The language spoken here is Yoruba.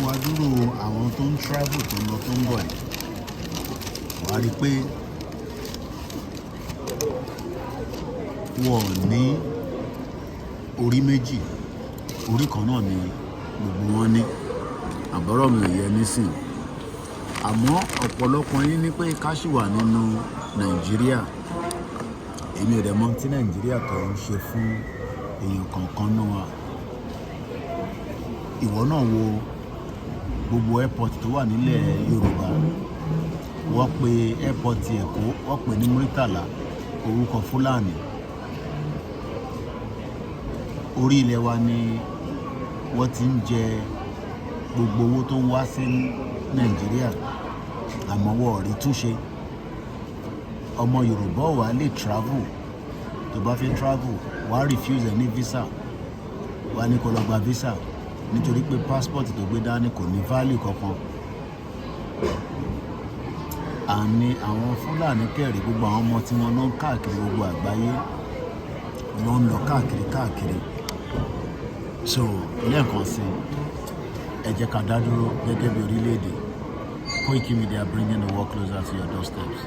Wo adúrò àwọn tó ń travel, tó ń lọ, tó ń bọ̀ yìí, wàá rí i pé wọn ò ní orí méjì, orí kan náà ni gbogbo wọn ní. Àbọ̀rọ̀ mi ò yẹ nísìn, àmọ́ ọ̀pọ̀lọpọ̀ yín ní pé ká ṣì wà nínú Nàìjíríà. Èmi ò dẹ̀ mọ̀ tí Nàìjíríà tó ń ṣe fún èèyàn kankan náà wà. Ìwọ náà wo gbogbo airport tó wà nílẹ̀ Yorùbá. Wọ́n pe airport Èkó, wọ́n pè ní Muritala, orúkọ Fúlàní. Orí ilẹ̀ wa ni wọ́n ti ń jẹ gbogbo owó tó ń wá sí Nàìjíríà, àmọ́ wọ́n ò rí túnṣe. Ọmọ Yorùbá ò wá lè travel. Tó bá fẹ́ travel, wàá refuse ẹ ní visa, wàá ní kó lọ gba visa, nítorí pé passport tó gbé dání kò ní value kankan. Àní àwọn Fúlàní kẹrì, gbogbo àwọn ọmọ tí wọ́n lọ ń káàkiri gbogbo àgbáyé, ló ń lọ káàkiri káàkiri. So lẹ́ẹ̀kan sí, ẹ jẹ́ ká dá dúró gẹ́gẹ́ bí orílẹ̀-èdè. Koiki Media, bringing the world closer to your doorsteps.